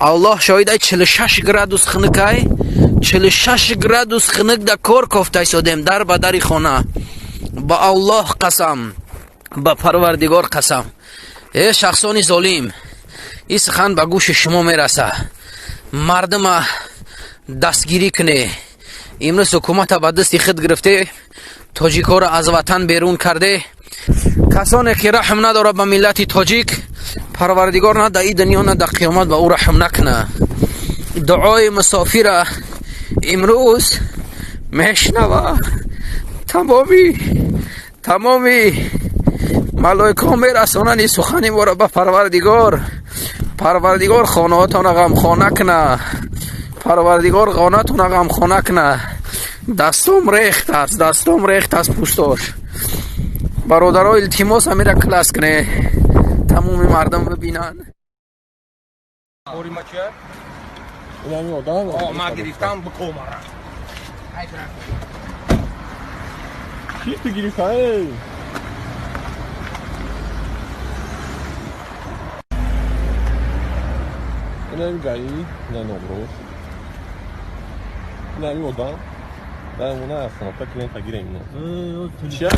Аллоҳ шоҳид, 46 градус хунукай, 46 градус хунук да кор кофта истодем дар ба дари хона. Ба Аллоҳ қасам, ба Парвардигор қасам. Э шахсони золим, ин сухан ба гӯши шумо мераса. Мардума дастгирӣ куне. Имрӯз ҳукумата ба дасти худ гирифте, тоҷикҳоро аз ватан берун карде. Касоне ки раҳм надорад ба миллати тоҷик, Парвардигор на дар ин дунё, на дар қиёмат ба ӯ раҳм накуна. Дуои мусофира имрӯз мешнава. Тамоми малоикаҳо мерасонанд ин сухани моро ба Парвардигор. Парвардигор хонаҳотонро ғамхона куна. Парвардигор хонатонро ғамхона куна. Дастом рехт аст, дастом рехт аст пӯстош. Бародаро, илтимос, ҳамира класс куне, тамоми мардум бибинанд. Ори ма чия? Инами одам. О, ма гирифтам бикомара. Ки ту гирифтай? Инами гаи, ина номрош. Инами одам. Дай мона остановка клиента гирем ино. Чия?